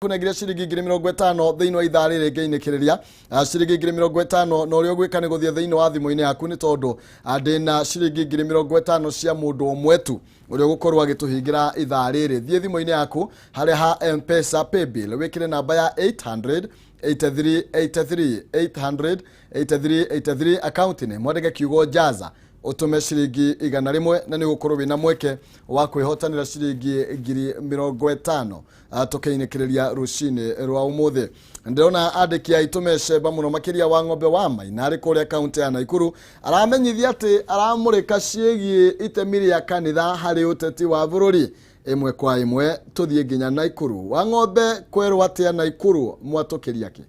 Kunengire ciringi 50,000 thĩinĩ wa ithaa rĩrĩ ngĩinĩkĩrĩria ciringi 50,000 na ũrĩa ũgwĩka nĩ gũthiĩ thĩinĩ wa thimũ-inĩ yaku nĩ tondũ ndĩna ciringi 50,000 cia mũndũ ũmwe tu ũrĩa ũgũkorwo agĩtũhingĩra ithaa rĩrĩ. Thiĩ thimũ-inĩ yaku harĩa ha M-Pesa paybill wĩkĩre namba ya 800 83 83 800 83 83 akaunti-inĩ mwandĩke kiugo jaza utume ciringi 100 na nĩ ũgũkorwo wĩna mweke wa kwĩhotanĩra ciringi 50,000 tũkĩinĩkĩrĩria rũcinĩ rwa ũmũthĩ. Ndĩrona andĩki aitũ mecemba mũno makĩria wa ng'ombe wa Maina arĩ kũrĩa kaunti ya Naikuru aramenyithia atĩ aramũrĩka ciĩgiĩ itemi rĩa kanitha harĩ ũteti wa bũrũri. Ĩmwe kwa ĩmwe tũthiĩ nginya Naikuru. Wa ng'ombe kwerwo atĩa Naikuru mwatũkĩria kĩ?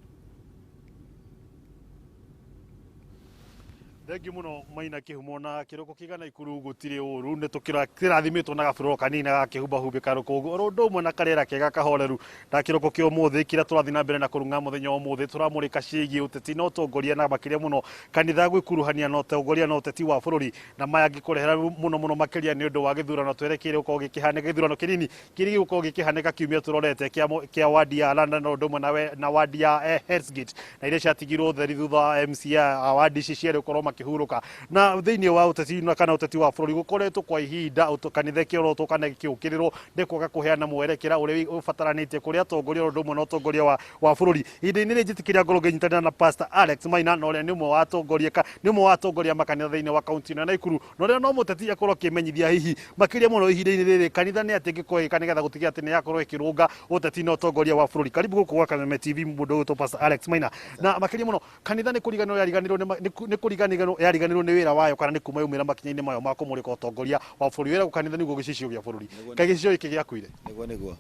Thengi muno Maina Kihumo na kiroko kiga Naikuru gutiri uru ni tukirathimĩtwo na gaburo kanini na gakĩhumbahumbĩka rũkũngũ oro ũndũ ũmwe na karĩera kega kahoreru na kĩroko kĩa ũmũthĩ kĩrĩa tũrathiĩ na mbere na kũrung'a mũthenya wa ũmũthĩ tũramũrĩka ciĩgiĩ ũteti na ũtongoria na makĩria mũno kanitha gwĩkuruhania na ũtongoria na ũteti wa bũrũri na maya ngĩkũrehera mũno mũno makĩria nĩ ũndũ wa gĩthurano twerekeire gũkorwo gĩkĩhanĩka gĩthurano kĩnini kĩrĩa gĩgũkorwo gĩkĩhanĩka kiumia tũrorete kĩa wadi ya London na ũndũ ũmwe na wadi ya Hell's Gate na iria ciatigirwo ũtheri thutha wa MCA wadi ici cierĩ gũkorwo makĩhurũka na thĩinĩ wa ũteti na kana ũteti wa bũrũri gũkoretwo kwa ihinda kanitha ĩkĩorotwo kana ĩgĩũkĩrĩrwo nĩ kwaga kũheana mwerekera ũrĩa ũbataranĩtie kũrĩ atongoria ũndũ ũmwe na ũtongoria wa bũrũri. Ihinda-inĩ rĩrĩ njĩtĩkĩria ngorwo ngĩnyitanĩra na Pastor Alex Maina na ũrĩa nĩ ũmwe wa atongoria nĩ ũmwe wa atongoria makanitha thĩinĩ wa kaunti ĩno ya Naikuru na ũrĩa no mũteti akorwo akĩmenyithia hihi makĩria mũno ihinda-inĩ rĩrĩ kanitha nĩ atĩ ĩngĩkorwo ĩgĩka nĩgetha gũtigĩrĩra atĩ nĩ yakorwo ĩkĩrũnga ũteti na ũtongoria wa bũrũri. Karibu gũkũ gwa Kameme TV mũndũ ũgwĩtwo Pastor Alex Maina. Na makĩria mũno kanitha nĩ kũriganĩrwo yariganĩrwo nĩ kũriganĩrwo yariganĩrwo nĩ wĩra wayo kana nĩ kuma yaumĩra makinya-inĩ mayo ma kũmũrĩka ũtongoria wa bũrũri. Wĩra kanitha nĩguo gĩcicio gĩa bũrũri. Kaĩ gĩcicio gĩkĩ gĩakuire? Nĩguo nĩguo.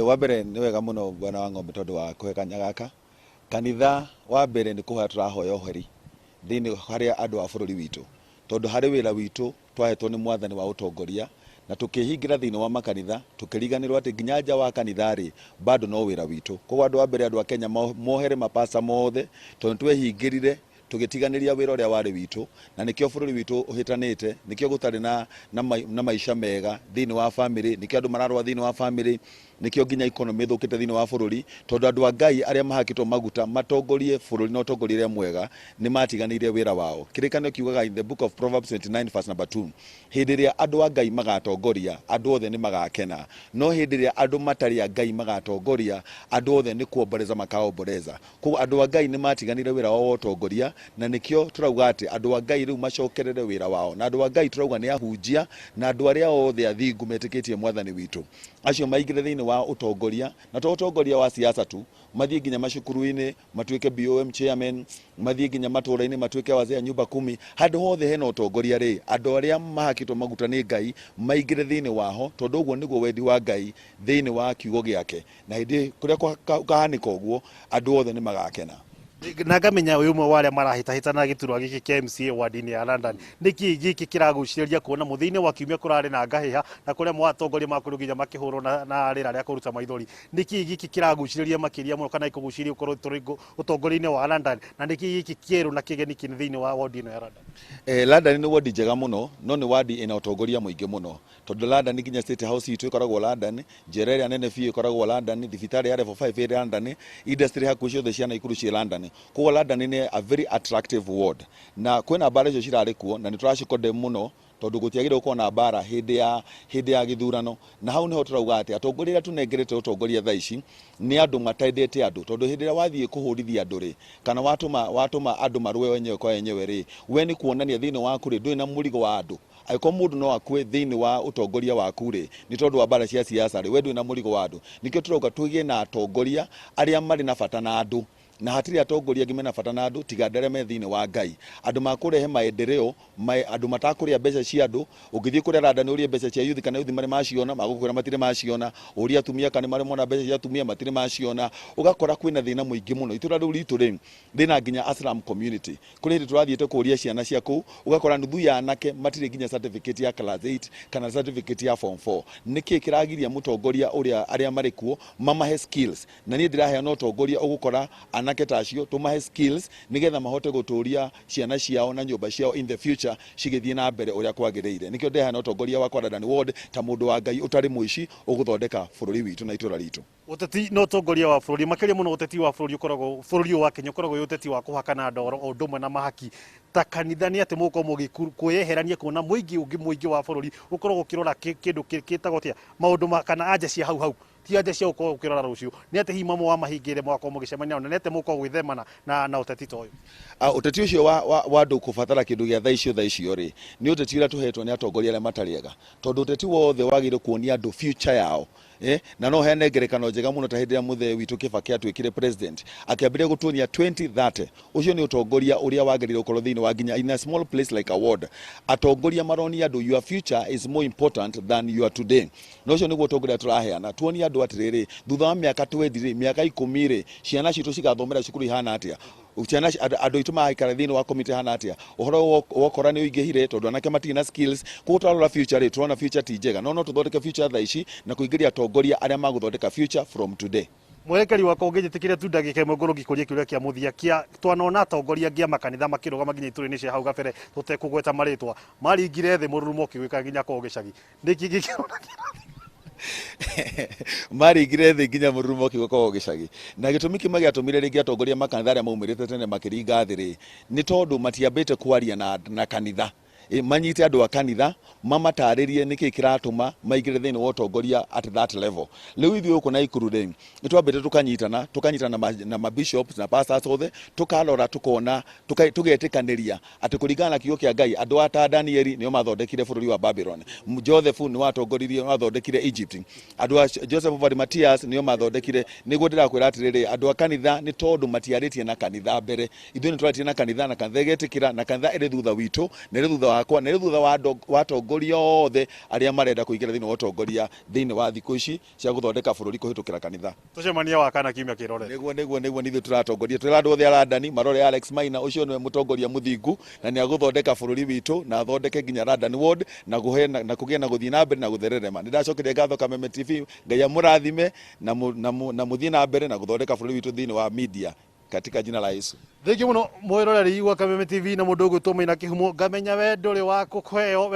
Wa mbere nĩ wega mũno bwana wa ng'ombe tondũ wa kũhe kanya gaka. Kanitha wa mbere nĩ kũhoya tũrahoya ũheri thĩinĩ harĩa andũ a bũrũri witũ tondũ harĩ wĩra witũ twahetwo nĩ mwathani wa ũtongoria na tukĩhingĩra thĩinĩ wa makanitha tukĩriganĩrwo atĩ nginya nja wa kanitha rĩ bado no wĩra witũ. Koguo andũ a mbere andũ a Kenya mohere mapasta mothe tondũ twehingĩrire tũgĩtiganĩria wĩra ũrĩa warĩ witũ na nĩkĩo bũrũri witũ ũhĩtanĩte, nĩkĩo gũtarĩ na maica mega thĩinĩ wa family, nĩkĩo andũ mararũa thĩinĩ wa family, nĩkĩo nginya economy ĩthũkĩte thĩinĩ wa bũrũri tondũ andũ a Ngai arĩa mahakĩtwo maguta matongorie bũrũri na ũtongoria ũrĩa mwega nĩ matiganĩirie wĩra wao. Kĩrĩkanĩro kiugaga in the book of Proverbs 29 verse number 2 hĩndĩ ĩrĩa andũ a Ngai magatongoria andũ othe nĩ magakena, no hĩndĩ ĩrĩa andũ matarĩ a Ngai magatongoria andũ othe nĩ kuomboreza makaomboreza. Koguo andũ a Ngai nĩ matiganĩire wĩra wao wa ũtongoria na nĩkĩo tũrauga atĩ andũ a Ngai rĩu macokerere wĩra wao, na andũ a Ngai tũrauga nĩ ahunjia na andũ arĩa othe athingu metĩkĩtie mwathani witũ acio maingĩre thĩinĩ wa ũtongoria, na to ũtongoria wa siasa tu, mathiĩ nginya macukuru-inĩ matuĩke BOM chairman, mathiĩ nginya matũũra-inĩ matuĩke wazee a nyumba kumi. Handũ hothe hena ũtongoria rĩ, andũ arĩa mahakĩtwo maguta nĩ Ngai maingĩre thĩinĩ waho tondũ ũguo nĩguo wendi wa Ngai thĩinĩ wa kiugo gĩake, na hĩndĩ kũrĩa kũkahanĩka ũguo andũ othe nĩ magakena. Na ngamenya ũyũ ũmwe wa arĩa marahĩtahĩtana gĩturwa gĩkĩ kĩa MCA ward-inĩ ya London. Nĩkĩ gĩkĩ kĩragucĩrĩria kuona mũthia-inĩ wa kiumia kũrarĩ na ngahĩha na kũrĩa mwatongoria makorirwo nginya makĩhũrwo na rĩera rĩa kũruta maithori? Nĩkĩ gĩkĩ kĩragucĩrĩria makĩria mũno kana gĩkũgucĩrĩria gũkorwo tũrĩ ũtongoria-inĩ wa London, na nĩkĩ gĩkĩ kĩerũ na kĩgeni kĩnene thĩinĩ wa ward ĩno ya London? London nĩ ward njega mũno no nĩ ward ĩna ũtongoria mũingĩ mũno tondũ London nginya State House itũ ĩkoragwo London, njera ĩrĩa nene biũ ĩkoragwo London, thibitarĩ ya level 5 ĩ London, industry hakuhĩ ciothe cia Naikuru ciĩ London. Koguo London nĩ a very attractive ward na kwĩna mbara icio cirarĩ kuo na nĩ tũracicondemn mũno tondũ gũtiagĩrĩirwo gũkorwo na mbara hĩndĩ ya gĩthurano. Na hau nĩho tũrauga atĩ atongoria arĩa tũnengerete ũtongoria thaa ici nĩ andũ matendete andũ tondũ hĩndĩ ĩrĩa wathiĩ kũhũrithia andũ rĩ kana watũma andũ marũe wenyewe kwa wenyewe rĩ, we nĩ kuonania thĩinĩ waku rĩ ndũrĩ na mũrigo wa andũ. Angĩkorwo mũndũ no akue thĩinĩ wa ũtongoria waku rĩ nĩ tondũ wa mbara cia siasa rĩ, we ndũrĩ na mũrigo wa andũ. Nĩkĩo tũrauga tũgĩe na atongoria arĩa marĩ na bata na andũ, na hatirĩ atongoria angĩ mena bata na andũ tiga andũ arĩa me thĩinĩ wa Ngai, andũ makũrehe maendeleo, andũ matakũrĩa mbeca cia andũ. Ũngĩthiĩ kũrĩa London ũrĩe mbeca cia youth kana youth marĩ maciona magũkwĩra matirĩ maciona, ũrie atumia kana marĩ mona mbeca cia atumia matirĩ maciona, ũgakora kwĩna thĩna mũingĩ mũno. Itũra rĩu ritũ rĩ rĩna nginya Aslam community, kũrĩ hĩndĩ tũrathiĩte kũria ciana cia kũu ũgakora nuthu ya anake matirĩ nginya certificate ya class 8 kana certificate ya form 4. Nĩkĩ kĩragiria mũtongoria ũrĩa arĩa marĩ kuo mamahe skills? Na niĩ ndĩraheana ũtongoria ũgũkora anake Anake ta acio tũmahe skills nĩgetha mahote gũtũria ciana ciao na nyũmba ciao in the future cigĩthiĩ na mbere ũrĩa kwagĩrĩire. Nĩkĩo ndehana ũtongoria wakwa London Ward ta mũndũ wa Ngai ũtarĩ mũici ũgũthondeka bũrũri witũ na itũra ritũ. Ũteti na ũtongoria wa bũrũri, makĩria mũno ũteti wa bũrũri ũkoragwo, bũrũri ũyũ wa Kenya ũkoragwo wĩ ũteti wa kũhakana ndoro o ũndũ ũmwe na mahaki. Ta kanitha nĩ atĩ mũgũkorwo mũgĩkwĩyeherania kuona mũingĩ ũngĩ mũingĩ wa bũrũri ũkoragwo ũkĩrora kĩndũ gĩtagwo atĩa, maũndũ ma kana anja cia hau hau, ti anja cia gũkorwo ũkĩrora rũciũ. Nĩ atĩ hihi mamwe wa mahĩngĩre mũgakorwo mũgĩcemania nao, na nĩ atĩ mũgũkorwo gwĩthemana na ũteti ta ũyũ? Ũteti ũcio wa andũ kũbatara kĩndũ gĩa thaa icio thaa icio rĩ, nĩ ũteti ũrĩa tũhetwo nĩ atongoria arĩa matarĩ ega, tondũ ũteti wothe wagĩrĩire kuonia andũ future yao. Na no heane ngerekano njega mũno ta hĩndĩ ĩrĩa mũthee witũ Kibaki atuĩkire president, akĩambĩrĩria gũtuonia 2030. Ũcio nĩ ũtongoria ũrĩa wagĩrĩire gũkorwo thĩinĩ wa nginya in a small place like a ward. Atongoria maronia andũ your future is more important than your today. Na ũcio nĩguo ũtongoria tũraheana, tuonie andũ atĩrĩrĩ, thutha wa mĩaka 20 rĩ, mĩaka 10 rĩ, ciana citũ cigathomera cukuru ihana atĩa, ciana andũ aitũ magaikara thĩinĩ wa community hana atĩa. Ũhoro wa ũkora nĩ ũingĩhire tondũ anake matirĩ na skills. Koguo twarora future rĩ, tũrona future ti njega, no tũthondeke future thaa ici na kũingĩria atongoria arĩa magũthondeka future from today. Mwerekeri wakwa ũngĩnjĩtĩkĩria tu ndagĩka ĩmwe ngorwo ngĩkũria kĩũria kĩa mũthia kĩa twanona atongoria angĩ a makanitha makĩrũgama nginya itũra-inĩ cia hau gabere tũtekũgweta marĩtwa, maringire thĩ mũrurumo ũkĩgwĩka nginya kũu gĩcagi. Nĩkĩ gĩkĩrona? Maringire thĩ nginya mũrurumo ũkĩgwĩka kũu gĩcagi. Na gĩtũmi kĩmwe gĩatũmire rĩngĩ atongoria makanitha arĩa maumĩrĩte tene makĩringa thĩ rĩ, nĩ tondũ matiambĩte kwaria na kanitha. Manyite andũ a kanitha mamatarĩrie nĩkĩ kĩratũma maingĩre thĩinĩ wa ũtongoria at that level. Rĩu ithuĩ gũkũ Naikuru rĩ, nĩ twambĩte tukanyitana na ma bishops na pastors othe, tukarora tukona, tugetĩkanĩria atĩ kũringana na kiugo kĩa Ngai andũ a ta Danieli nĩo mathondekire bũrũri wa Babylon, Joseph nĩ watongoririe, wathondekire Egypt, andũ a Joseph of Arimathea nĩo mathondekire. Nĩguo ndĩrakwĩra atĩrĩrĩ, andũ a kanitha nĩ tondũ matiarĩtie na kanitha mbere, ithuĩ nĩ twarĩtie na kanitha na kanitha ĩgetĩkĩra, na kanitha ĩrĩ thutha witũ na ĩrĩ thutha wakwa na ĩrĩ thutha wa atongoria othe arĩa marenda kũingĩra thĩinĩ wa ũtongoria thĩinĩ wa thikũ ici cia gũthondeka bũrũri kũhĩtũkĩra kanitha. Tũcemanie wa kana kiumia kĩrore. Nĩguo, nĩguo, nĩguo, nithuĩ tũratongoria. Twĩra andũ othe a London marore Alex Maina, ũcio nĩwe mũtongoria mũthingu na nĩ agũthondeka bũrũri witũ na athondeke nginya London Ward na kũhe na kũgĩe na gũthiĩ na mbere na gũthererema. Nĩ ndacokeria ngatho Kameme TV, Ngai amũrathime na mũthiĩ na mbere na gũthondeka bũrũri witũ thĩinĩ wa media katika jina la Yesu. Thengiũ mũno mwĩroreri wa Kameme TV na mũndũ ũgwĩtwo Maina Kĩhumo. Ngamenya we ndũrĩ wa kũheo,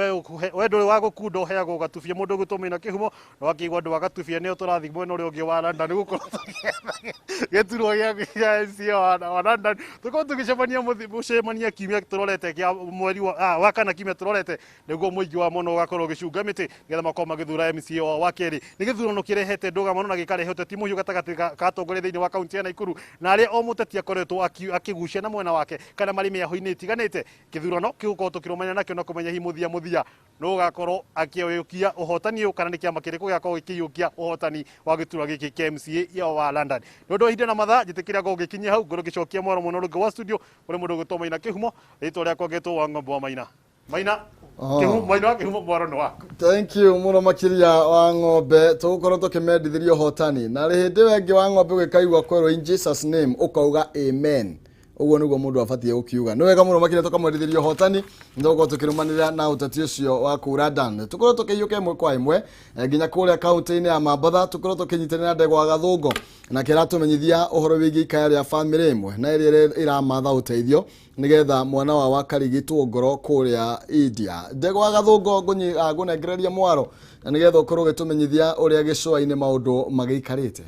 we ndũrĩ wa gũkunda ũheagwo gatubia. Mũndũ ũgwĩtwo Maina Kĩhumo na wakĩigua andũ a gatubia nĩo tũrathiĩ mwena ũrĩa ũngĩ wa London gũkorwo tũgĩetha gĩturwa gĩa MCA wa London. Tũkorwo tũgĩcemania mũcemania kiumia tũrorete kĩa mweri wa kana kiumia tũrorete, nĩguo mũingĩ wa mũno ũgakorwo ũgĩcunga mĩtĩ nĩgetha makorwo magĩthura MCA wa kerĩ. Nĩ gĩthurano kĩrehete ndũgamano na gĩkarehe ũteti mũhiũ gatagatĩ ka atongoria thĩinĩ wa kaunti ya Nakuru, na arĩa o mũteti akoretwo akĩgucia na mwena wake kana marĩ mĩaho-inĩ ĩtiganĩte. Gĩthurano kĩgũkorwo tũkĩrũmania nakĩo na kũmenya hihi mũthia mũthia nũ ũgakorwo akĩyũkia ũhotani ũyũ, kana nĩ kĩama kĩrĩkũ gĩgakorwo gĩkĩiyũkia ũhotani wa gĩturwa gĩkĩ kĩa MCA wa London. Nĩ ũndũ wa ihinda na mathaa, njĩtĩkĩria ngorwo ngĩkinyia hau, ngorwo ngĩcokia mwaro mwena ũrĩa ũngĩ wa studio kũrĩ mũndũ ũgwĩtwo Maina Kĩhumo. Rĩtwa rĩakwa ngĩtwo wa ng'ombe wa Maina. Maina, Kĩhumo, Maina wa Kĩhumo, mwaro nĩ waku. Thank you mũno makĩria wa ng'ombe. Tũgũkorwo tũkĩmendithĩria ũhotani, na hĩndĩ ĩyo ĩngĩ wa ng'ombe ũgĩkaigua kwerwo in Jesus name ũkauga amen. Ũguo nĩguo mũndũ abatiĩ gũkiuga. Nĩ wega mũno makĩria tũkamwendithĩria ũhotani, nĩ tũgũkorwo tũkĩrũmanĩrĩra na ũteti ũcio wa kũu London. Tũkorwo tũkĩiyũka ĩmwe kwa ĩmwe nginya kũrĩa kaunti-inĩ ya Mambatha, tũkorwo tũkĩnyitanĩra ndegwa Gathũngũ, na kĩratũmenyithia ũhoro wĩgiĩ ikaya rĩa bamĩrĩ ĩmwe na ĩrĩa ĩramatha ũteithio nĩgetha mwana wao akarigitwo ngoro kũrĩa India. Ndegwa Gathũngũ, ngũnengereria mwaro na nĩgetha ũkorwo ũgĩtũmenyithia ũrĩa gĩcũa-inĩ maũndũ magĩikarĩte.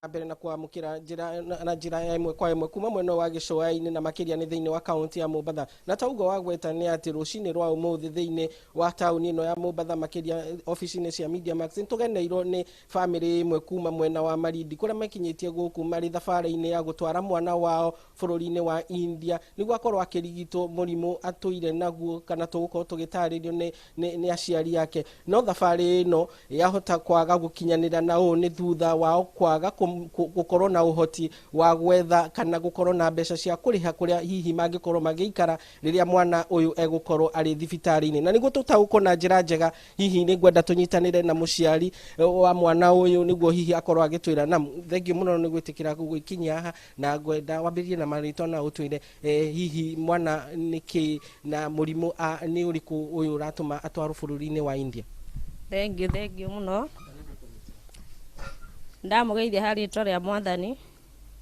Mbere na kwamũkĩra njĩra na njĩra ya ĩmwe kwa ĩmwe kuma mwena wa gĩcũa-inĩ na makĩria nĩ thĩinĩ wa kaunti ya Mombatha. Na ta ũguo wagweta nĩ atĩ rũcinĩ rwa ũmũthĩ thĩinĩ wa taũni ĩno ya Mombatha, makĩria obici-inĩ cia Media Max, nĩtũgeneirwo nĩ bamĩrĩ ĩmwe kuma mwena wa Malindi kũrĩa makinyĩtie gũkũ marĩ thabarĩ-inĩ ya gũtwara mwana wao bũrũri-inĩ wa India nĩguo akorwo akĩrigitwo mũrimũ atũire naguo kana tũgũkorwo tũgĩtarĩrio nĩ aciari ake. No thabarĩ ĩno yahota kwaga gũkinyanĩra na ũũ nĩ thutha wao kwaga gũkorwo na ũhoti wa gwetha kana gũkorwo na mbeca cia kũrĩha kũrĩa hihi mangĩkorwo magĩikara rĩrĩa mwana ũyũ egũkorwo arĩ thibitarĩ-inĩ. Na nĩguo tũtaũkwo na njĩra njega, hihi nĩ ngwenda tũnyitanĩre na mũciari wa mwana ũyũ nĩguo hihi akorwo agĩtwĩra. Na thengiũ mũno nĩ gwĩtĩkĩra gũgĩkinyia haha, na ngwenda wambĩrĩrie na marĩtwa na ũtwĩre hihi mwana nĩkĩ na mũrimũ nĩ ũrĩkũ ũyũ ũratũma atwarwo bũrũri-inĩ wa India. Thengiũ, thengiũ mũno. Ndamũgeithia harĩ rĩtwa rĩa Mwathani.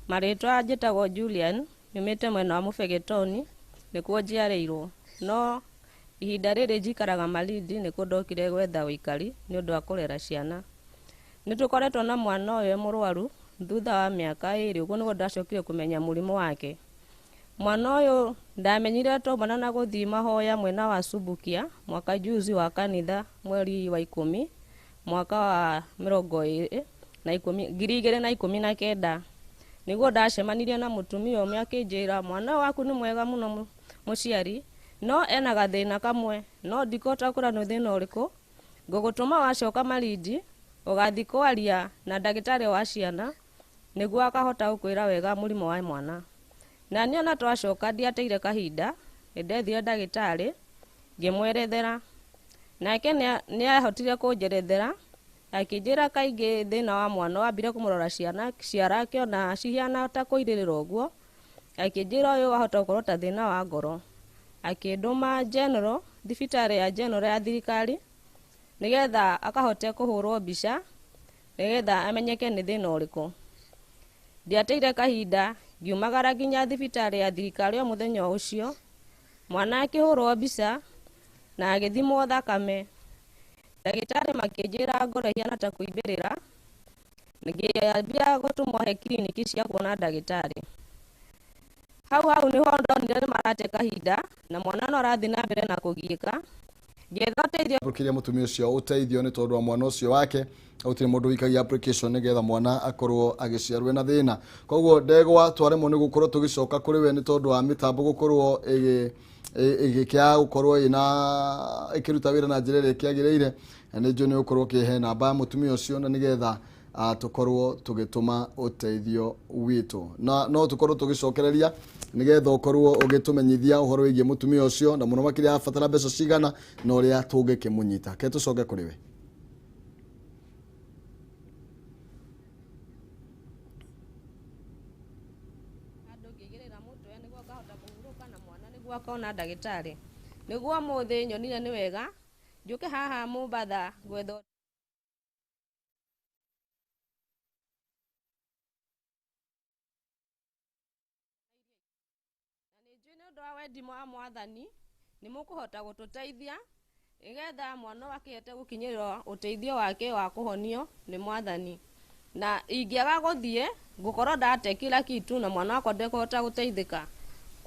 Marĩtwa njĩtagwo Julian, nyumĩte mwena wa Mũbegetoni, nĩkuo njiarĩirwo. No ihinda rĩrĩ njikaraga Malindi, nĩkuo ndokire gwetha ũikari nĩ ũndũ wa kũrera ciana. Nĩ tũkoretwo na mwana ũyũ e mũrwaru thutha wa mĩaka 2 ũguo nĩguo ndacokire kũmenya mũrimũ wake. Mwana ũyũ ndamenyire twaumana na gũthiĩ mahoya mwena wa Subukia mwaka juzi wa kanitha mweri wa 10 mwaka wa 2010 2019. Nĩguo ndacemanirie na mũtumia ũmwe akĩnjĩra mwana waku nĩ mwega mũno mũciari, no ena gathĩna kamwe, no ndikũhota kwĩra nĩ thĩna ũrĩkũ. Ngũgũtũma wacoka Malindi ũgathiĩ kwaria na ndagĩtarĩ wa ciana nĩguo akahota gũkwĩra wega mũrimũ wa mwana. Na niĩ ona twacoka ndiateire kahinda, nĩndethire ndagĩtarĩ ngĩmwerethera, nake nĩahotire kũnjerethera akĩnjĩra kaingĩ thĩna wa mwana wambire kũmũrora ciana ciara akĩona cihiana ta kũirĩrĩra ũguo, akĩnjĩra ũyũ wahota gũkorwo ta thĩna wa ngoro. Akĩndũma General, thibitarĩ ya General ya thirikari, nĩgetha akahote kũhũrwo mbica nĩgetha amenyeke nĩ thĩna ũrĩkũ. Ndiateire kahinda ngiumagara nginya thibitarĩ ya thirikari o mũthenya ũcio. Mwana akĩhũrwo mbica na agĩthimwo thakame. Ndagĩtarĩ makĩnjĩra ngoro ĩhiana ta kũimbĩrĩra, ngĩambia gũtũmwo he kiriniki cia kuona ndagĩtarĩ. Hau hau nĩho ndonire nĩ marate kahinda na mwana no arathiĩ na mbere na kũgiĩka. Ngĩetha ũteithio. Kĩrĩa mũtumia ũcio ũteithio nĩ tondũ wa mwana ũcio wake, gũtirĩ mũndũ wĩikagia application nĩgetha mwana akorwo agĩciarwo ena thĩna. Koguo ndegwa twaremwo nĩ gũkorwo tũgĩcoka kũrĩ we nĩ tondũ wa mĩtambo gũkorwo ĩgĩkĩaga gũkorwo ĩna ĩkĩruta wĩra na njĩra ĩrĩa ĩkĩagĩrĩire. Na nĩ njũĩ nĩ ũgũkorwo ũkĩhe namba ya mũtumia ũcio na nĩgetha tũkorwo tũgĩtũma ũteithio witũ. Na no tũkorwo tũgĩcokereria nĩgetha ũkorwo ũgĩtũmenyithia ũhoro wĩgiĩ mũtumia ũcio na mũno makĩria abatara mbeca cigana na ũrĩa tũngĩkĩmũnyita. Ke tũcoke kũrĩ we. Handũ ngĩigĩrĩra mũtwe nĩguo ngahota kũhurũka na mwana nĩguo akona ndagĩtarĩ. Nĩguo ũmũthĩ nyonire nĩ wega njũke haha Mombatha gwetha. Na nĩ njũĩ nĩ ũndũ wa wendi wa Mwathani nĩ mũkũhota gũtũteithia nĩgetha mwana akĩhote gũkinyĩrĩra ũteithio wake wa kũhonio nĩ Mwathani. Na ingĩaga gũthiĩ ngũkorwo ndate kila kitu na mwana wakwa ndekũhota gũteithĩka.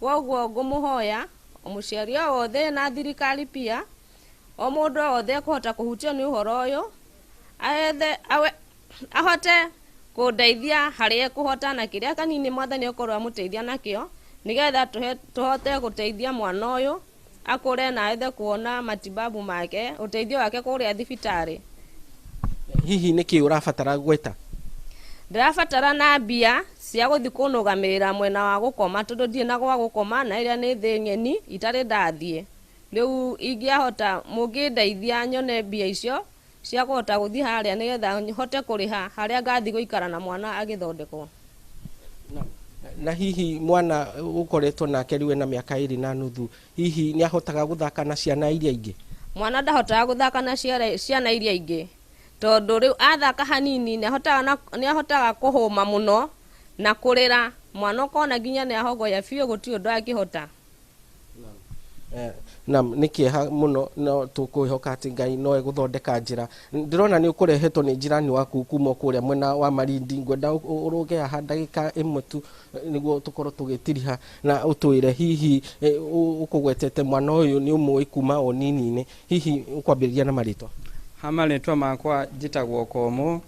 Koguo ngũmũhoya mũciari o wothe na thirikari pia, o mũndũ o wothe ekũhota kũhutio nĩ ũhoro ũyũ ahote kũndeithia harĩa ekũhota na kĩrĩa kanini Mwathani akorwo amũteithia nakĩo nĩgetha tũhote gũteithia mwana ũyũ akũre na ethe kuona matibabu make, ũteithio wake kũrĩa thibitarĩ. Hihi nĩkĩ ũrabatara gweta? Ndĩrabatara na mbia cia gũthiĩ kũnũgamĩrĩra mwena wa gũkoma tondũ ndirĩ na gwa gũkoma na ĩrĩa nĩ thĩ ng'eni itarĩ ndathiĩ. Rĩu ingĩahota mũngĩndeithia nyone mbia icio cia kũhota gũthiĩ harĩa nĩgetha hote kũrĩha harĩa ngathiĩ gũikara na mwana agĩthondekwo. Na hihi mwana ũkoretwo nake rĩu ena mĩaka 2.5, hihi nĩ ahotaga gũthaka na ciana iria ingĩ? Mwana ndahotaga gũthaka na ciana iria ingĩ tondũ rĩu athaka hanini nĩ ahotaga kũhũma mũno na kũrĩra. Mwana ũkona nginya nĩ ahogoya biũ gũtirĩ ũndũ angĩhota. Naam, nĩ kĩeha mũno no tũkwĩhoka atĩ Ngai no egũthondeka njĩra. Ndĩrona nĩ ũkũrehetwo nĩ jirani waku kuma kũrĩa mwena wa Malindi. Ngwenda ũrũge haha ndagĩka ĩmwe tu nĩguo tũkorwo tũgĩtiriha na ũtwĩre hihi ũkũgwetete mwana ũyũ nĩ ũmũĩ kuma o nini-inĩ, hihi ũkwambĩrĩria na marĩtwa? Ha marĩtwa makwa njĩtagwo Komũ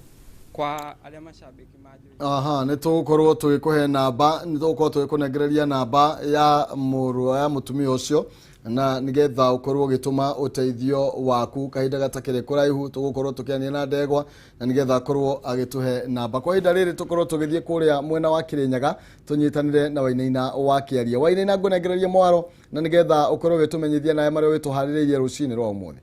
kwa arĩa macambĩki manjũĩ. Aha, nĩ tũgũkorwo tũgĩkũhe namba, nĩ tũgũkorwo tũgĩkũnengereria namba ya mũrũ ya mũtumia ũcio na nĩgetha ũkorwo ũgĩtũma ũteithio waku kahinda gatakĩrĩ kũraihu. Tũgũkorwo tũkĩania na ndegwa na nĩgetha akorwo agĩtũhe namba. Kwa ihinda rĩrĩ tũkorwo tũgĩthiĩ kũrĩa mwena wa Kĩrĩnyaga tũnyitanĩre na Wainaina wa Kĩaria. Wainaina, ngũnengererie mwaro na nĩgetha ũkorwo ũgĩtũmenyithia nawe marĩa wĩtũharĩrĩirie rũcinĩ rwa ũmũthĩ.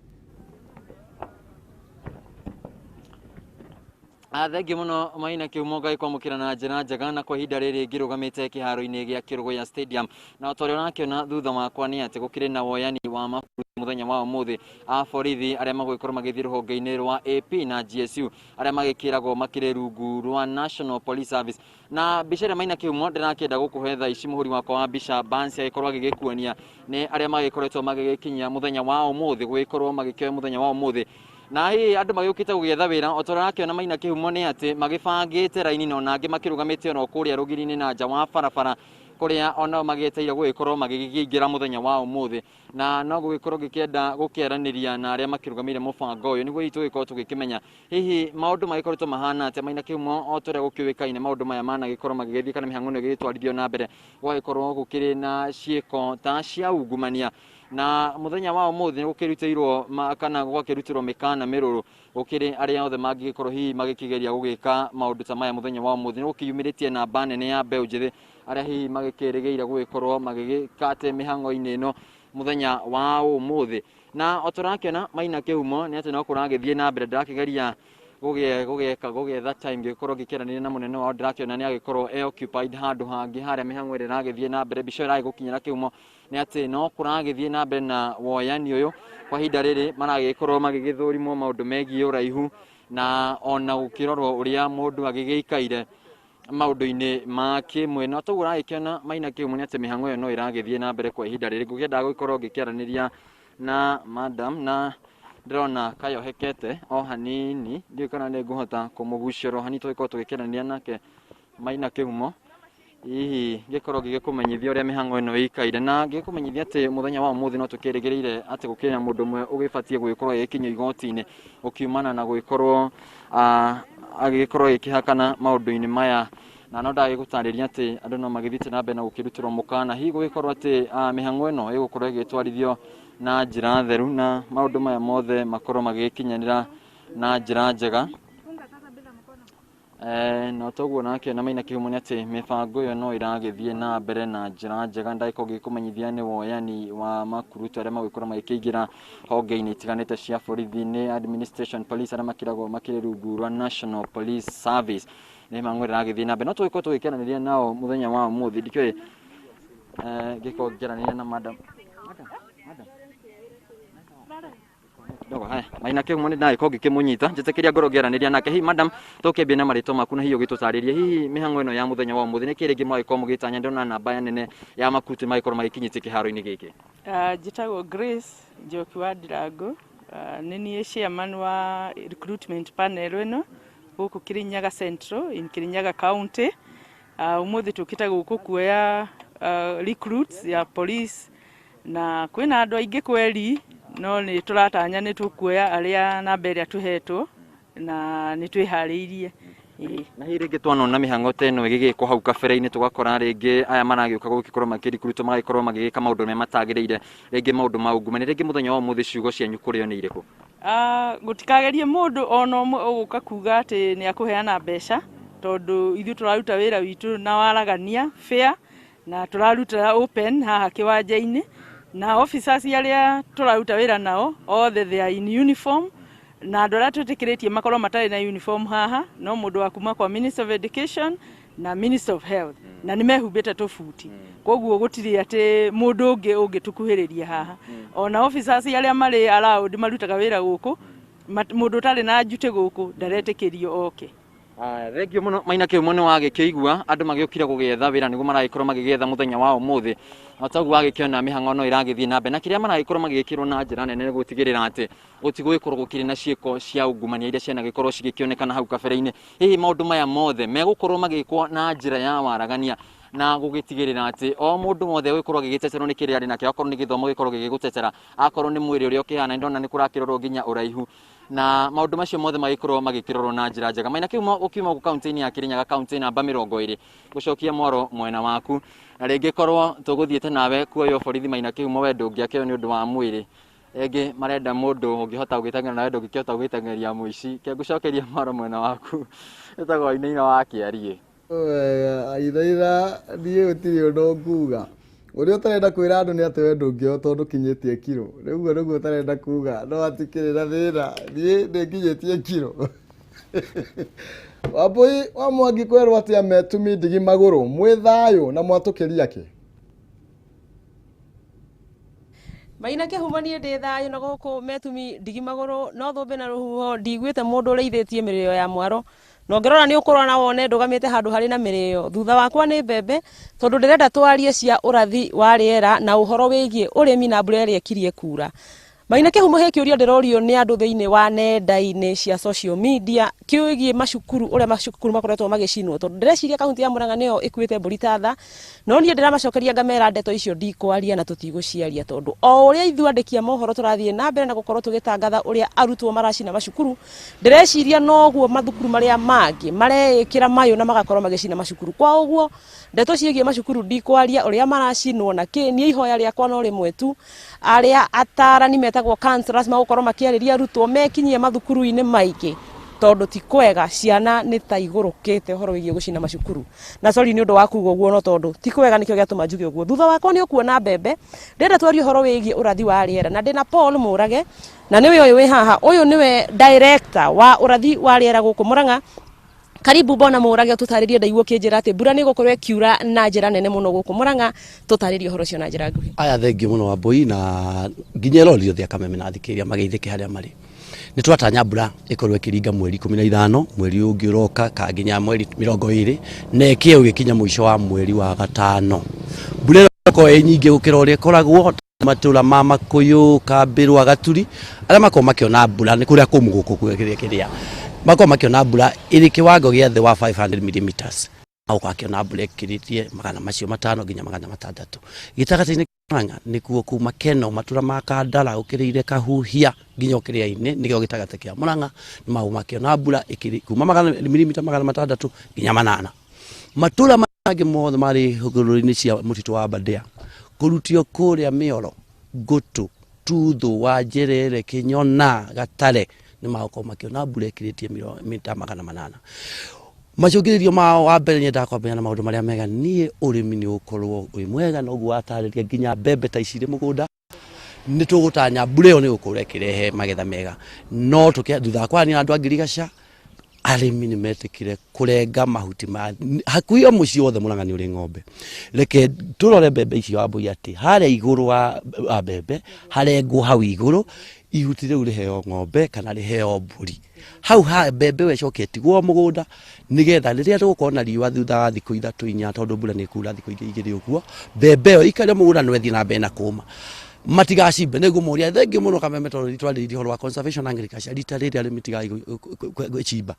Thengiũ mũno Maina Kĩhumo, Ngai kwamũkĩra na njĩra njega. Na kwa ihinda rĩrĩ ngĩrũgamĩte kĩharo-inĩ gĩa Kĩrũgũya Stadium, na o ta ũrĩa ũrakĩona thutha wakwa nĩ atĩ gũkĩrĩ na woyani wa mabũrũri. Muthenya wa umuthi a borithi aria magũgĩkorwo magĩthiĩ rũhonge-inĩ rwa AP na GSU aria magĩkĩragwo makĩrĩ rungu rwa National Police Service. Na mbica ĩrĩa Maina Kĩhumo ndĩrakĩenda gũkũhe thaa ici mũhũri wakwa wa mbica Bansi agĩkorwo agĩgĩkuonia nĩ arĩa magĩkoretwo magĩgĩkinyia mũthenya wa ũmũthĩ, gũgĩkorwo magĩkĩoya mũthenya wa ũmũthĩ. Na hihi andũ magĩũkĩte gũgĩetha wĩra o ta ũrĩa ũrakĩona Maina Kĩhumo nĩ atĩ magĩbangĩte raini na ona angĩ makĩrũgamĩte ono kũrĩa rũgiri-inĩ na nja wa barabara kũrĩa onao magĩeteire gũgĩkorwo magĩkĩingĩra mũthenya wa ũmũthĩ. Na no gũgĩkorwo gĩkĩenda gũkĩaranĩria na arĩa makĩrũgamĩire mũbango ũyũ nĩguo hihi tũgĩkorwo tũgĩkĩmenya hihi maũndũ magĩkoretwo mahana atĩa. Maina Kĩhumo o ta ũrĩa gũkĩũĩkaine maũndũ maya managĩkorwo magĩgĩthiĩ kana mĩhang'o ĩno ĩgĩtwarithio na mbere gũgagĩkorwo gũkĩrĩ na ciĩko ta cia ungumania. Na mũthenya wa ũmũthĩ nĩ gũkĩrutĩirwo kana gwakĩrutĩrwo mĩkana mĩrũrũ gũkĩrĩ arĩa othe mangĩgĩkorwo hihi magĩkĩgeria gũgĩka maũndũ ta maya mũthenya wa ũmũthĩ. Nĩ gũkĩyumĩrĩtie namba nene ya mbeũ njĩthĩ arĩa hihi magĩkĩrĩgĩire gũgĩkorwo magĩgĩka atĩ mĩhang'o-inĩ ĩno mũthenya wa ũmũthĩ. Na o tũrakĩona Maina Kĩhumo nĩ atĩ no kũragĩthiĩ na mbere, ndĩrakĩgeria gũgĩetha time gĩkorwo gĩkĩaranĩria na mũnene wao, ndĩrakĩona nĩ agĩkorwo e occupied handũ hangĩ harĩa mĩhang'o ĩrĩa ĩragĩthiĩ na mbere. Mbica ĩragĩgũkinyĩra Kĩhumo nĩ atĩ no kũragĩthiĩ na mbere na woyani ũyũ kwa ihinda rĩrĩ maragĩkorwo magĩgĩthũrimwo maũndũ megiĩ ũraihu na ona gũkĩrorwo ũrĩa mũndũ agĩgĩikaire maũndũ-inĩ ma kĩmwĩrĩ. Na toguo ũragĩkĩona Maina Kĩhumo nĩ atĩ mĩhang'o ĩyo no ĩragĩthiĩ na mbere kwa ihinda rĩrĩ. Ngũkĩendaga gũgĩkorwo ngĩkĩaranĩria na madam na ndĩrona kayohekete o hanini, ndiũĩ kana nĩ ngũhota kũmũgucĩrwo hanini tũgĩkorwo tũgĩkĩaranĩria nake Maina Kĩhumo, hihi ngĩkorwo ngĩgĩkũmenyithia ũrĩa mĩhang'o ĩno ĩikaire na ngĩkũmenyithia atĩ mũthenya wa ũmũthĩ no tũkĩrĩgĩrĩire atĩ gũkĩrĩ na mũndũ ũmwe ũgĩbatiĩ gũgĩkorwo agĩkinyio igoti-inĩ ũkiumana na gũgĩkorwo agĩgĩkorwo agĩkĩhakana maũndũ-inĩ maya. Na no ndagĩgũtarĩria atĩ andũ no magĩthiĩte na mbere na gũkĩrutĩrwo mũkana hihi gũgĩkorwo atĩ mĩhang'o ĩno ĩgũkorwo ĩgĩtwarithio na njĩra theru na maũndũ maya mothe makorwo magĩgĩkinyanĩra na njĩra njega. No toguo nake na Maina Kĩhumo nĩ atĩ mĩbango ĩyo no ĩragĩthiĩ na mbere na njĩra njega. Ndagĩkorwo ngĩkũmenyithia nĩ woyani wa makurutu arĩa magũgĩkorwo magĩkĩingĩra honge-inĩ itiganĩte cia borithi nĩ administration police arĩa makĩragwo makĩrĩ rungu rwa National Police Service. Nĩ mĩhang'o ĩragĩthiĩ na mbere, no tũgĩkorwo tũgĩkĩaranĩria nao mũthenya wa ũmũthĩ. Ndikĩũĩ ngĩkorwo ngĩaranĩria na madam. Kidogo haya Maina Kĩhumo nĩ ndagĩkorwo ngĩkĩmũnyita njĩtĩkĩria ngorwo ngĩaranĩria nake. Hihi madam, tũkĩambia na marĩtwa maku na hihi ũgĩtũtarĩrie hihi mĩhang'o ĩno ya mũthenya wa ũmũthĩ nĩ kĩ rĩngĩ mwagĩkorwo mũgĩtanya? Ndĩrona namba nene ya makuruti magĩkorwo magĩkinyĩtie kĩharo-inĩ gĩkĩ. Njĩtagwo Grace Njoki wa Ndirango, nĩ niĩ chairman wa recruitment panel ĩno gũkũ Kirinyaga Central in Kirinyaga County. Ũmũthĩ tũkĩte gũkũ kuoya recruits ya police na kwĩna andũ aingĩ kweri, no nĩ tũratanya nĩ tũkuoya arĩa namba ĩrĩa tũhetwo na nĩ twĩharĩirie. Na hihi rĩngĩ twanona mĩhang'o ta ĩno ĩgĩgĩkwo hau kabere-inĩ tũgakora rĩngĩ aya maragĩũka gũgĩkorwo makĩrikuruto magagĩkorwo magĩgĩka maũndũ marĩa matagĩrĩire, rĩngĩ maũndũ ma ungumania, rĩngĩ mũthenya wa ũmũthĩ ciugo cianyu kũrĩ o nĩ irĩkũ? Gũtikagerie mũndũ ona ũmwe ũgũka kuga atĩ nĩ akũheana mbeca, tondũ ithuĩ tũraruta wĩra witũ na waragania fair na tũraruta open haha kĩwanja-inĩ, na officers arĩa tũraruta wĩra nao othe they are in uniform, na andũ arĩa twĩtĩkĩrĩtie makorwo matarĩ na uniform haha no mũndũ wa kuma kwa Minister of Education na Minister of Health, na nĩ mehumbĩte tũbuti, koguo gũtirĩ atĩ mũndũ ũngĩ ũngĩtũkuhĩrĩria haha. Ona officers arĩa marĩ allowed marutaga wĩra gũkũ, mũndũ ũtarĩ na njutĩ gũkũ ndaretĩkĩrio oke. Thengio mũno Maina Kĩhumo nĩ wagĩkĩigua andũ magĩũkire gũgĩetha wĩra nĩguo maragĩkorwo magĩgĩetha mũthenya wa ũmũthĩ. O ta ũguo wagĩkĩona mĩhang'o no ĩragĩthiĩ na mbere na kĩrĩa maragĩkorwo magĩgĩkĩrwo na njĩra nene nĩ gũtigĩrĩra atĩ gũtigũgĩkorwo gũkĩrĩ na ciĩko cia ungumania iria cianagĩkorwo cigĩkĩonekana hau kabere-inĩ. Hihi maũndũ maya mothe megũkorwo magĩkwo na njĩra ya waragania na gũgĩtigĩrĩra atĩ o mũndũ wothe ũgĩkorwo agĩgĩteterwo nĩ kĩrĩa arĩ nakĩo, akorwo nĩ gĩthomo gĩkorwo gĩgĩgũtetera, akorwo nĩ mwĩrĩ ũrĩa ũkĩhana, nĩndona nĩ kũrakĩrorwo nginya ũraihu na maũndũ macio mothe magĩkorwo magĩkĩrorwo na njĩra njega. Maina Kĩhumo ũkiuma gũkũ kaunti-inĩ ya Kirinyaga, kaunti namba 20, gũcokia mwaro mwena waku, na rĩngĩ korwo tũgũthiĩte nawe kuoywo borithi Maina Kĩhumo we ndũngĩakĩo nĩ ũndũ wa mwĩrĩ, rĩngĩ marenda mũndũ ũngĩhota gũgĩteng'era nawe ndũngĩkĩhota gũgĩteng'eria mũici. Ke ngũcokeria mwaro mwena waku, ĩtagwo Wainaina wa Kĩariĩ. Ithaitha niĩ gũtirĩ ũndũ nguga. Ũrĩa ũtarenda kwĩra andũ nĩ atĩ we ndũngĩoywo tondũ ũkinyĩtie kiro. Rĩu nĩguo ũtarenda kuga, no hatikĩrĩ na thĩna, niĩ nĩnginyĩtie kiro. Wambui wa Mwangi kwerwo atĩa metumi ndigi magũrũ mwĩ thayũ na mwatũkĩria kĩ? Maina kĩhumo niĩ ndĩ thayũ na gũkũ metumi ndigi magũrũ no thũmbĩ na rũhuho ndiguĩte mũndũ ũrĩithĩtie mĩrĩo ya mwaro na ũngĩrora nĩ ũkũrora na wone ndũgamĩte handũ harĩ na mĩrĩo thutha wakwa nĩ mbembe tondũ ndĩrenda twarie cia ũrathi wa rĩera na ũhoro wĩgiĩ ũrĩmi na mbura ĩrĩa ĩkirie kura. Maina kĩhumo he kĩũria ndĩrorio nĩ andũ thĩinĩ wa nenda-inĩ cia social media kĩgiĩ macukuru ũrĩa macukuru makoretwo magĩcinwo tondũ ndĩreciria kaunti ya Murang'a nĩyo ĩkuĩte mbũri ta tha no niĩ ndĩramacokeria ngamera ndeto icio ndikwaria na tũtigũciaria tondũ o ũrĩa ithuĩ andĩki a mohoro tũrathiĩ na mbere na gũkorwo tũgĩtangatha ũrĩa arutwo maracina macukuru ndĩreciria noguo mathukuru marĩa mangĩ mareĩkĩra mayũ na magakorwo magĩcina macukuru. Kwa ũguo ndeto ciĩgiĩ macukuru ndikwaria ũrĩa maracinwo na kĩ niĩ ihoya rĩakwa no rĩmwe tu arĩa atarani metagwo counselors magũkorwo makĩarĩria arutwo mekinyie mathukuru-inĩ maingĩ tondũ ti kwega ciana nĩ ta igũrũkĩte ũhoro wĩgiĩ gũcina macukuru na sorry nĩ ũndũ wa kuga ũguo no tondũ ti kwega nĩkĩo gĩatũma njuge ũguo. Thutha wakwa nĩ ũkuona mbembe ndĩrenda twarie ũhoro wĩgiĩ ũrathi wa rĩera na ndĩna Paul Mũrage na nĩwe ũyũ wĩ haha ũyũ nĩwe director wa ũrathi wa rĩera gũkũ Murang'a. Karibu bona Mũrage tũtarĩrie ndaigua ũkĩnjĩra atĩ mbura nĩ ĩgũkorwo ĩkiura na njĩra nene mũno gũkũ Murang'a tũtarĩrie ũhoro ũcio na njĩra nguhĩ. Aya thengiũ mũno Wambui na nginya erori othe akameme na athikĩrĩria mageithĩke harĩa marĩ. Nĩ twatanya mbura ĩkorwo ĩkĩringa mweri 15 mweri ũngĩ ũroka ka nginya mweri 20 na ĩkĩe ũgĩkinya mũico wa mweri wa gatano. Mbura ĩno ĩkorwo ĩ nyingĩ gũkĩra ũrĩa ĩkoragwo matũra ma Makũyũ, Kambĩrwa, Gaturi arĩa makoragwo makĩona mbura nĩ kũrĩa kũmũ gũkũ kĩrĩa kĩrĩa makoragwo makĩona mbura ĩrĩ kĩwango gĩa thĩ wa 500 millimeters magũkorwo akĩona mbura ĩkĩrĩtie 500 nginya 600. Gĩtagatĩ-inĩ Murang'a nĩkuo kuma Keno matũra ma Kandara ũkĩrĩire Kahuhia nginya ũkĩrĩa-inĩ nĩkĩo gĩtagatĩ kĩa Murang'a nĩ magũkorwo makĩona mbura ĩkĩrĩ kuma milimita 600 nginya 800. Matũra mangĩ mothe marĩ hũgũrũrũ-inĩ cia mũtitũ wa Aberdare kũrutio kũrĩa Mĩoro, Ngũtũ, Tuthũ, Wanjerere, Kĩnyona, Gatare nĩ magũkorwo makĩona mbura ĩkĩrĩtie mita 800. Macũngĩrĩrio mao wa mbere nyendaga kwambĩrĩria na maũndũ marĩa mega niĩ ũrĩmi nĩ ũkorwo wĩ mwega na ũguo watarĩria nginya mbembe ta ici irĩ mũgũnda nĩ tũgũtanya mbura ĩyo nĩ gũkorwo ĩkĩrehe magetha mega no thutha wa kwaranĩria na andũ a ngirigaca arĩmi nĩ metĩkire kũrenga mahuti ma hakuhĩ o mũciĩ wothe Murang'a nĩ ũrĩ ng'ombe. Reke tũrore mbembe icio Wambui atĩ harĩa igũrũ wa mbembe harengwo hau igũrũ ihuti rĩu rĩheo ng'ombe kana rĩheo mbũri hau ha mbembe ĩyo ĩcoke ĩtigwo mũgũnda nĩgetha rĩrĩa tũgũkorwo na riũa thutha wa thikũ 3 4 tondũ mbura nĩ ĩkura thikũ ingĩ 2 ũguo mbembe ĩyo ĩikare mũgũnda no ĩthiĩ na mbere na kũma matigacimbe. Nĩ ngũmũria thengiũ mũno Kameme tondũ twarĩrĩria ũhoro wa conservation agriculture rita rĩrĩ arĩmi tigai gwĩcimba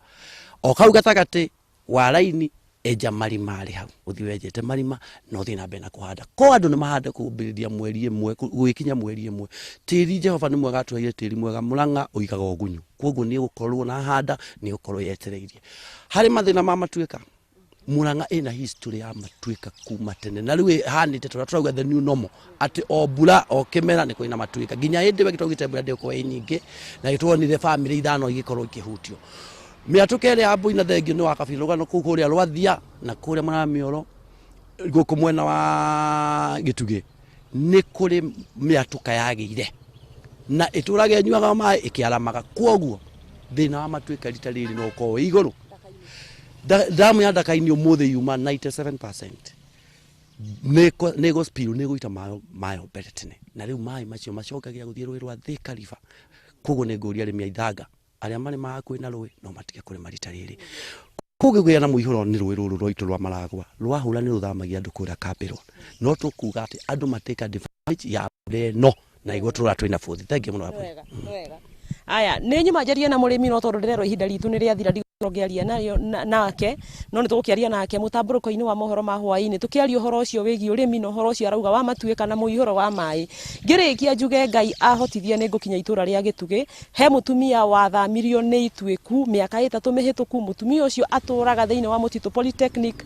o kau gatagatĩ wa raini enja marima arĩ hau ũthiĩ wenjete marima na ũthiĩ na mbere na kũhanda ko andũ nĩ mahande kũmbĩrĩria mweri ĩmwe gũgĩkinya mweri ĩmwe tĩri Jehova nĩ mwega atũheire tĩri mwega Murang'a ũigaga ũgunyu koguo nĩ ũgũkorwo na handa nĩ ũgũkorwo yetereirie. Harĩ mathĩna ma matuĩka Murang'a ĩna history ya matuĩka kuma tene na rĩu ĩhanĩte tũrĩa tũrauga the new normal atĩ o mbura o kĩmera nĩ kũrĩ na matuĩka nginya hĩndĩ ĩyo twaugĩte mbura ndĩgũkorwo ĩ nyingĩ na nĩtuonire bamĩrĩ 5 igĩkorwo ikĩhutio. Mĩatũka ĩrĩa ya Mbui na Thengio nĩ wa Kabira rũgano kũu kũrĩa Rwathia na kũrĩa mwena wa Mĩoro gũkũ mwena wa Gĩtugĩ nĩ kũrĩ mĩatũka yagĩire na ĩtũraga ĩnyuaga maĩ ĩkĩaramaga kwoguo thĩna wa matuĩka rita rĩrĩ no ũkorwo wĩ igũrũ. Damu ya Ndaka-inĩ ũmũthĩ yuma 97% nĩ ĩgũ-spill nĩ ĩgũita mayo mbere tene na rĩu maĩ macio macokagia gũthiĩ rũĩ rwa Thika River koguo nĩ ngũria arĩmi a ithanga arĩa marĩmaga hakuhĩ na rũĩ no matige kũrĩma rita rĩrĩ. Kũngĩgĩa na mũihũro nĩ rũĩ rũrũ rwaitũ rwa Maragwa rwahũra nĩ rũthamagia andũ kũrĩa Kambĩrwa no tũkuga atĩ andũ matake advantage ya mbura ĩno na iguo tũrora twĩna bũthi. Thengiũ mũno Wambui. Aya nĩ nyuma njarie na mũrĩmi no tondũ ndĩrerwo ihinda ritũ nĩ rĩathira ndigũkorwo ngĩaria nake no nĩ tũgũkĩaria nake mũtambũrũko-inĩ wa mohoro ma hwaĩ-inĩ tũkĩaria ũhoro ũcio wĩgiĩ ũrĩmi na ũhoro ũcio arauga wa matuĩka na mũihũro wa maĩ. Ngĩrĩkia njuge Ngai ahotithie nĩ ngũkinya itũra rĩa Gĩtugĩ he mũtumia wathamirio nĩ ituĩku mĩaka 3 mĩhĩtũku mũtumia ũcio atũraga thĩinĩ wa Mũtitũ Polytechnic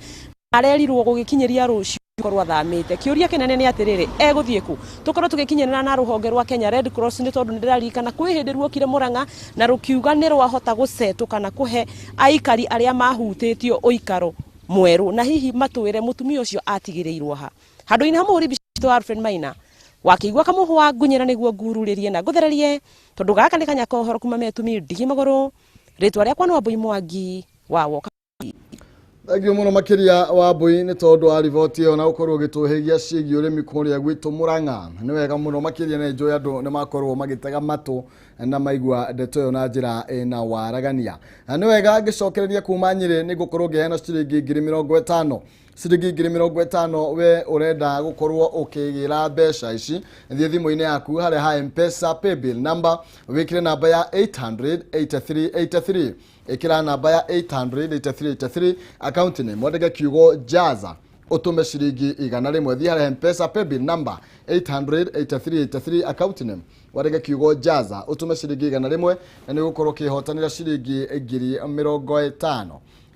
arerirwo gũgĩkinyĩria rũciũ korwo athamĩte. Kĩũria kĩnene nĩ atĩrĩrĩ egũthiĩ kũ? Tũkorwo tũgĩkinyĩrĩra na rũhonge rwa Kenya Red Cross nĩ tondũ nĩndĩraririkana kwĩ hĩndĩ ruokire Murang'a na rũkiuga nĩ rwahota gũcetũ kana kũhe aikari arĩa mahutĩtio ũikaro mwerũ na hihi matwĩre mũtumia ũcio atigĩrĩirwo ha. Handũ-inĩ ha mũhũri mbica witũ Alfred Maina wakĩigua kamũhwa ngunyĩra nĩguo ngururĩrie na ngũthererie tondũ gaka nĩ kanya ka ũhoro kuma metumi ndigi magũrũ rĩtwa rĩakwa nĩ Wambui Mwangi wa Woka. Thank you mũno makĩria wa mbui nĩ tondũ wa riboti ĩyo na gũkorwo ũgĩtũhĩgia ciĩgiĩ ũrĩmi kũrĩa gwitũ Mũrang'a. Nĩ wega mũno makĩria na njũĩ andũ nĩ makorwo magĩtega matũ na maigua ndeto ĩyo na njĩra ĩna waragania. Na nĩ wega ngĩcokereria kuma Nyĩrĩ nĩ ngũkorwo ngĩheana ciringi 50,000. Ciringi 50,000 we ũrenda gũkorwo ũkĩgĩra mbeca ici, thiĩ thimũ-inĩ yaku harĩa ha M-Pesa paybill number, wĩkĩre namba ya 800 8383, ĩkĩra namba ya 800 8383, account name wandĩke kiugo jaza, ũtũme ciringi 100. Thiĩ harĩa M-Pesa paybill number 800 8383, account name wandĩke kiugo jaza, ũtũme ciringi 100 na nĩ ũgũkorwo ũkĩhotanĩra ciringi 50,000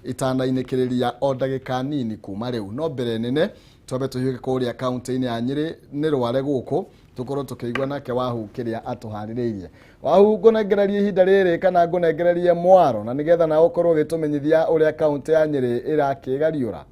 itanainĩkĩrĩria o ndagĩka nini kuma rĩu. No mbere nene twambe tũhiũke kũrĩa kaunti-inĩ ya Nyĩrĩ nĩ rware gũkũ tũkorwo tũkĩigua nake Wahu kĩrĩa atũharĩrĩirie. Wahu, ngũnengererie ihinda rĩrĩ kana ngũnengererie mwaro na nĩgetha nawe ũkorwo ũgĩtũmenyithia ũrĩa kaunti ya Nyĩrĩ ĩrakĩgariũra.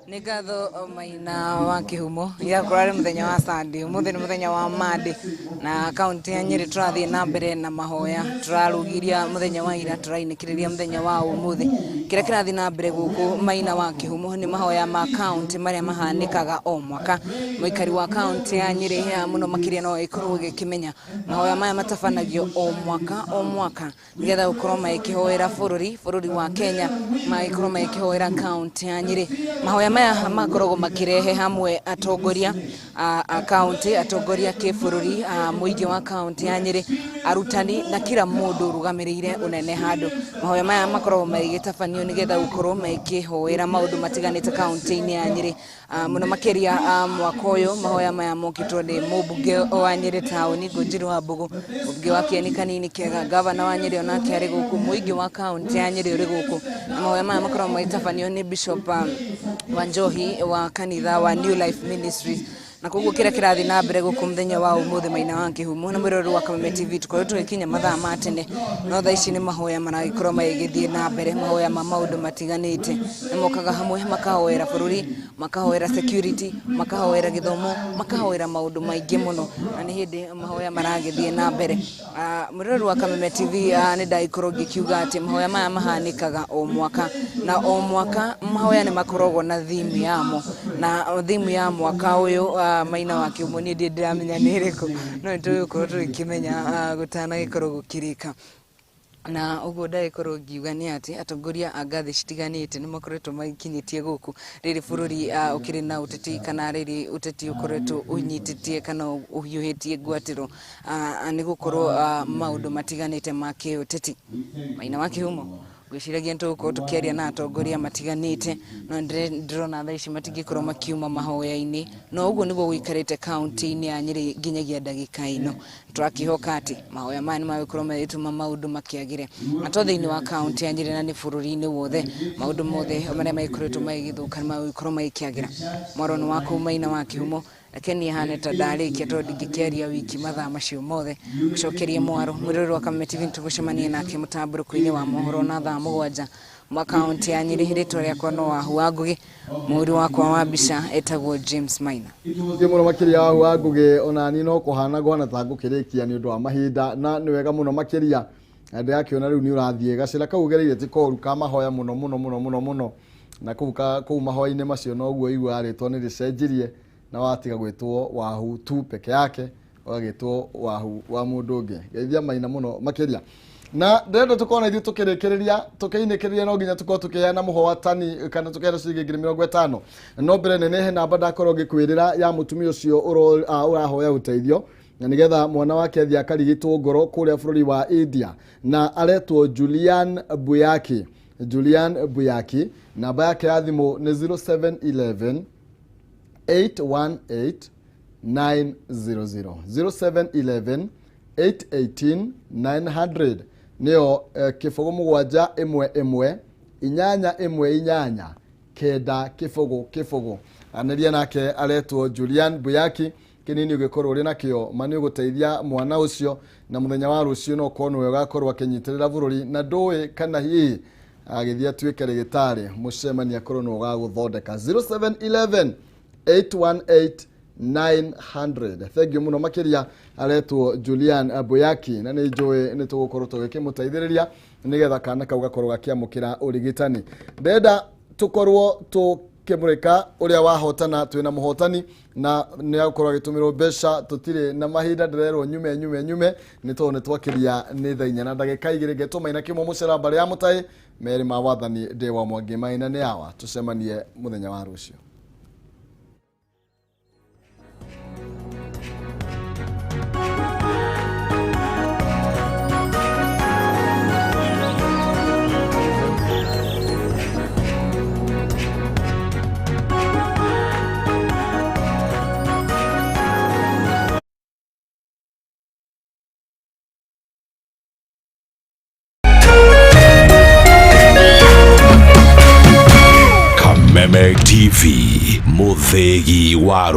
Nĩ ngatho, Maina wa Kĩhumo. Ira kũrarĩ mũthenya wa Sunday, ũmũthĩ nĩ mũthenya wa Monday, na kaunti ya Nyĩrĩ tũrathiĩ na mbere na mahoya. Tũrarugiria mũthenya wa ira, tũrainĩkĩrĩria mũthenya wa ũmũthĩ. Kĩrĩa kĩrathiĩ na mbere gũkũ, Maina wa Kĩhumo, nĩ mahoya ma kaunti marĩa mahanĩkaga o mwaka. Mũikari wa kaunti ya Nyĩrĩ ya mũno makĩria no ĩkorwo ĩgĩkĩmenya mahoya maya matabanagio o mwaka o mwaka nĩgetha gũkorwo magĩkĩhoera bũrũri wa Kenya, magĩkorwo magĩkĩhoera kaunti ya Nyĩrĩ. Mahoya maya makoragwo makĩrehe hamwe atongoria a kaunti, atongoria kĩbũrũri, a mũingĩ wa kaunti ya Nyĩrĩ, arutani na kila mũndũ ũrũgamĩrĩire ũnene handũ. Mahoya maya makoragwo magĩtabanio nĩgetha gũkorwo magĩkĩhoera maũndũ matiganĩte kaunti-inĩ ya Nyĩrĩ. Mũno makĩria mwaka ũyũ mahoya maya mokĩtwo nĩ mũmbunge wa Nyĩrĩ taũni Ngũnjiri wa Mbũgũ, mũmbunge wa Kĩeni Kanini Kĩega, gavana wa Nyĩrĩ onake arĩ gũkũ, mũingĩ wa kaunti ya Nyĩrĩ ũrĩ gũkũ. Na mahoya maya makoragwo magĩtabanio nĩ Bishop Wanjohi wa kanitha wa New Life Ministries. Na koguo kĩrĩa kĩrathiĩ na mbere gũkũ mũthenya wa ũmũthĩ, Maina wa Kĩhumo na mwĩrori wa Kameme TV, tũkoretwo tũgĩkinya mathaa ma tene, no thaa ici nĩ mahoya maragĩkorwo magĩgĩthiĩ na mbere, mahoya ma maũndũ matiganĩte. Nĩ mokaga hamwe makahoera bũrũri, makahoera security, makahoera gĩthomo, makahoera maũndũ maingĩ mũno, na nĩ hĩndĩ mahoya maragĩthiĩ na mbere. Mwĩrori wa Kameme TV, nĩ ndagĩkorwo ngĩkiuga atĩ mahoya maya mahanĩkaga o mwaka na o mwaka mahoya nĩ makoragwo na theme yamo, na theme ya mwaka ũyũ, Maina wa Kĩhumo, niĩ ndirĩ ndĩramenya nĩ ĩrĩkũ, no nĩ tũgũkorwo tũgĩkĩmenya gũtanagĩkorwo gũkĩrĩka. Na ũguo ndagĩkorwo ngiuga nĩ atĩ atongoria a ngathĩ citiganĩte nĩ makoretwo magĩkinyĩtie gũkũ rĩrĩ bũrũri ũkĩrĩ na ũteti, kana rĩrĩ ũteti ũkoretwo ũnyitĩtie kana ũhiũhĩtie ngwatĩro, nĩ gũkorwo maũndũ matiganĩte ma kĩũteti. Maina wa Kĩhumo, ngwĩciragia nĩ tũgũkorwo tũkĩaria na atongoria matiganĩte, no ndĩrona thaa ici matingĩkorwo makiuma mahoya-inĩ. No ũguo nĩguo gũikarĩte kaunti-inĩ ya Nyĩrĩ nginyagia ndagĩka ĩno. Tũrakĩhoka atĩ mahoya maya nĩ magũkorwo magĩtũma maũndũ makĩagĩre, na to thĩinĩ wa kaunti ya Nyĩrĩ, na nĩ bũrũri-inĩ wothe. Maũndũ mothe marĩa magĩkoretwo magĩgĩthũka nĩ magũkorwo magĩkĩagĩra. Mwaro nĩ waku, Maina wa Kĩhumo. Reke niĩ hane ta ndarĩkia, tondũ ndingĩkĩaria wiki mathaa macio mothe. Gũcokeria mwaro mwĩrori wa Kameme TV, tũgũcemania nake mũtambũrũko-inĩ wa mohoro na thaa 7 mwa kaunti ya Nyĩrĩ. Rĩtwa rĩakwa no Wahu wa Ngũgĩ, mũhũri wakwa wa mbica etagwo James Maina. Thiĩ mũno makĩria, Wahu wa Ngũgĩ. Ona niĩ no kũhana ngwana ta ngũkĩrĩkia nĩ ũndũ wa mahinda, na nĩ wega mũno makĩria. Na ndĩrakĩona rĩu nĩ ũrathiĩ gacĩra kau ũgereire ti koru ka mahoya mũno mũno mũno mũno mũno, na kũu kũu mahoya-inĩ macio noguo iguaga rĩtwa nĩ rĩcenjirie na watiga gwĩtwo Wahu tu peke yake, ũgagĩtwo Wahu wa mũndũ ũngĩ. Geithia Maina mũno makĩria. Na ndĩrenda tũkorwo na ithuĩ tũkĩrĩkĩrĩria tũkĩinĩkĩrĩria, no nginya tũkorwo tũkĩheana mũhoatani kana tũkĩheana ciringi 50,000. No mbere nene he namba ndakorwo ngĩkwĩrĩra ya mũtumia ũcio ũrahoya ũteithio na nĩgetha mwana wake athiĩ akarigitwo ngoro kũrĩa bũrũri wa India, na aretwo Julian Buyaki. Julian Buyaki, namba yake ya thimũ nĩ 0711 818 900, 0711 818 900 nĩyo, 0 7 1 1 8 1 8 9 0 0. Anĩria nake, aretwo Julian Buyaki. Kĩnini ũngĩkorwo ũrĩ nakĩo ma nĩ ũgũteithia mwana ũcio, na mũthenya wa rũciũ no ũkorwo nĩwe ũgakorwo akĩnyitĩrĩra bũrũri, na ndũĩ kana hihi agĩthiĩ atuĩke rĩgĩtarĩ mũcemania akorwo nĩwe ũgagũthondeka. 0711 818. 900. Thengiũ mũno makĩria, aretwo Julian Boyaki, na nĩ njũĩ nĩ tũgũkorwo tũgĩkĩmũteithĩrĩria nĩgetha kana kau gakorwo gakĩamũkĩra ũrigitani. Ndenda tũkorwo tũkĩmũrĩka ũrĩa wahotana, twĩna mũhotani na nĩ agũkorwo agĩtũmĩrwo mbeca. Tũtirĩ na mahinda, ndĩrerwo nyume nyume nyume nĩ tondũ nĩ twakĩria nĩ thaa 4:02. Ngetwo Maina Kĩmo Mũcera, mbarĩ ya mũtaĩ merĩ ma wathani, ndĩ wa Mwangi. Maina nĩ awa, tũcemanie mũthenya wa rũciũ. Kameme TV, Muthegi wa.